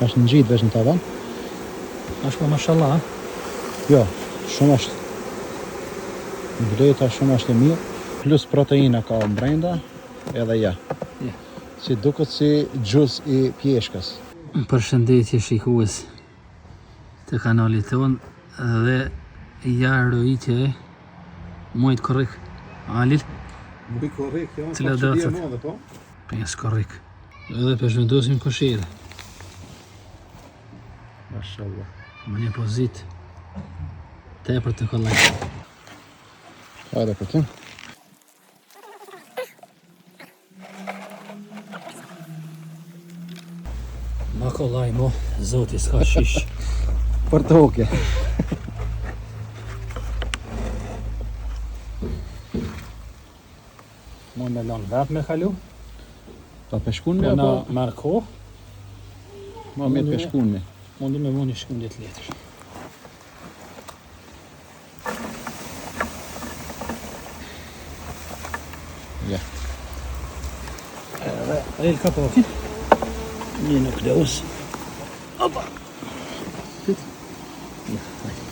Është ngjit veç në tavan. Është po mashallah, a? Jo, shumë është. Bleta shumë është e mirë. Plus proteina ka brenda, edhe ja. Ja. Si duket si gjuz i pjeshkës. Përshëndetje shikues të kanalit tonë dhe ja rojtje e muajit korrik. Alil, Muaj korrik, jo, Cila datë sot? madhe, po? 5 korrik. Edhe po zhvendosim koshere. Mashallah. Në një pozitë tepër të kollaj. Hajde për tim. Ma kollaj mo, zoti s'ka shish. Për toke. Mund me lanë vetë me kalu, Pa peshkun po me na apo? merr kohë, Ma mirë peshkun me. mundi me vu një shkundje të letër. Ja. Edhe el kapakin. Një nukleus. Opa. Pit. Ja, hajde.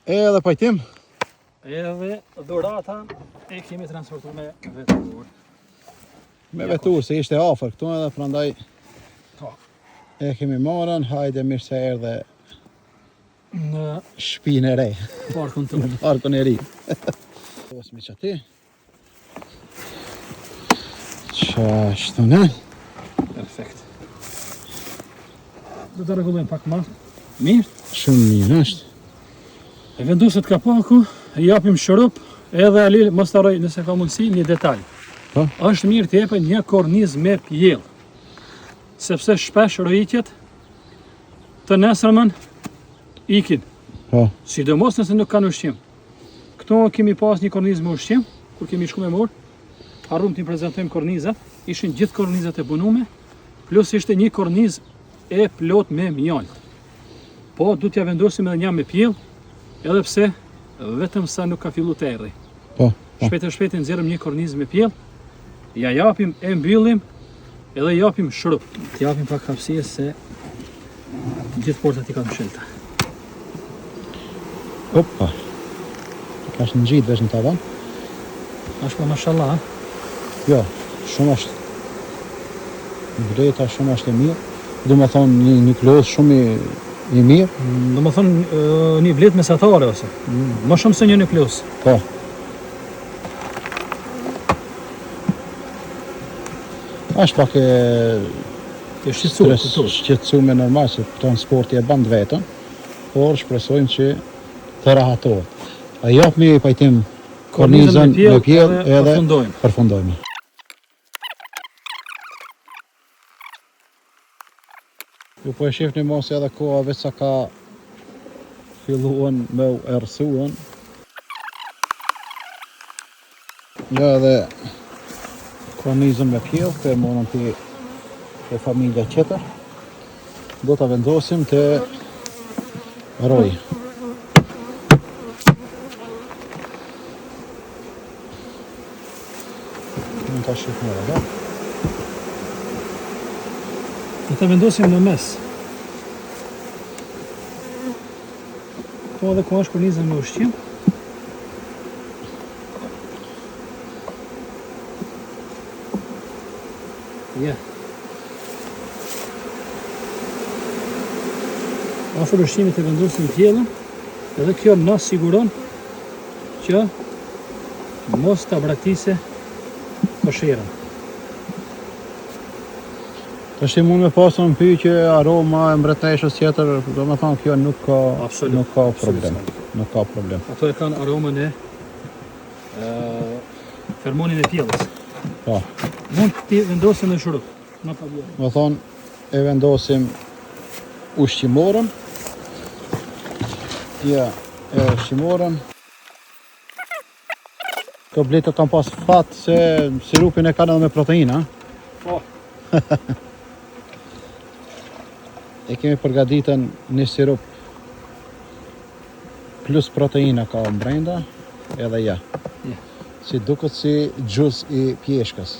Edhe pajtim. Edhe dhurata e kemi transportu me veturë. Me veturë se ishte afër këtu edhe prandaj Po. e kemi marrën, hajde mirë se erdhe Në shpinë e re, parkun tonë. në parkun e ri. Os me qaty. Qashtu ne? Perfekt. Do të rregullojmë pak më mirë. Shumë mirë është. E vendoset kapaku, e japim shurup, edhe Ali mos të harroj nëse ka mundësi një detaj. Po? Është mirë të jepet një kornizë me pjellë. Sepse shpesh rojitjet të nesërmën ikin. Po. Sidomos nëse nuk kanë ushqim. Këto kemi pas një kornizë me ushqim, kur kemi shku me morë, harrum t'i prezantojmë kornizat, ishin gjithë kornizat e punume, plus ishte një kornizë e plot me mjalt. Po, du t'ja vendosim edhe një me pjellë, edhe pse vetëm sa nuk ka fillu të erri. Po. Po. Shpejt e shpejt e nxjerrim një kornizë me pjellë, ja japim, e mbyllim, edhe japim shrup. Të japim pak hapësirë se gjithë portat i kanë mshelta. Opa. Ka është ngjit veç në tavan. Është po mashallah, a? Jo, shumë është. Bleta shumë është e mirë. Do më thonë një nukleus shumë i, i mirë. Do më thonë ë, një bletë mesatare ose më shumë se një nukleus. Po. Është pak e E shqetësuar, stres, kuptohet. shqetësuar normal se transporti e bën të vetën, por shpresojmë që të rahatohet. A japmi pajtim kornizën me pjellë edhe edhe përfundojmë. përfundojmë. Ju po e shihni mos edhe koha veç sa ka filluan me u errësuan. Ja edhe kornizën me pjellë, këtë e morëm pi e familja tjetër. Do ta vendosim te roj. Mund ta shihni edhe, da? Do ta vendosim në mes. Këtu edhe ku është korniza me ushqim. Ja. Afër ushqimit e vendosim pjellën, edhe kjo na siguron që mos ta braktise kosherën. Tash mund me pasë në pyetje aroma e mbretneshës tjetër, do me thonë kjo nuk ka Absolut, nuk ka absolut problem. s'ka. Nuk ka problem. Ato e kanë aromën e ë fermonin e pjellës. Po. Mund t'i vendosim në shurup, në problem. Do thonë e vendosim ushqimorën. Ja, e ushqimorën. Këto bletët kanë pas fat se sirupin e kanë edhe me proteina. Po. E kemi përgatitën një sirup. Plus proteina ka mbrenda, edhe ja. Ja. Si duket si juice i pjeshkës.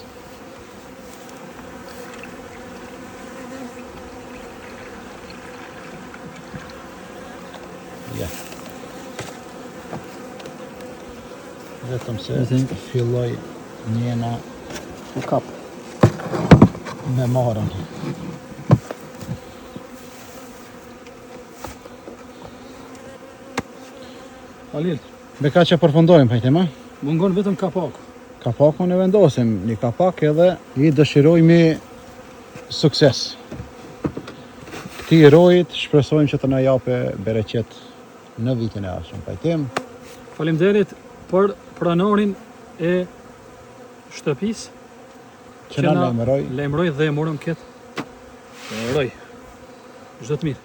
Ja. Vetëm se filloj njena U kap. me marën. Halil, Me ka që përfundojmë, pajtim, a? mungon vetëm kapaku. Kapakun e vendosim, një kapak edhe i dëshirojmë sukses. Këtij rojit shpresojmë që të na jape bereqet në vitin e ardhshëm. Pajtim. Faleminderit për pronarin e shtëpisë Që na lajmëroi. Lajmëroi dhe e morëm këtë roj. Çdo të mirë.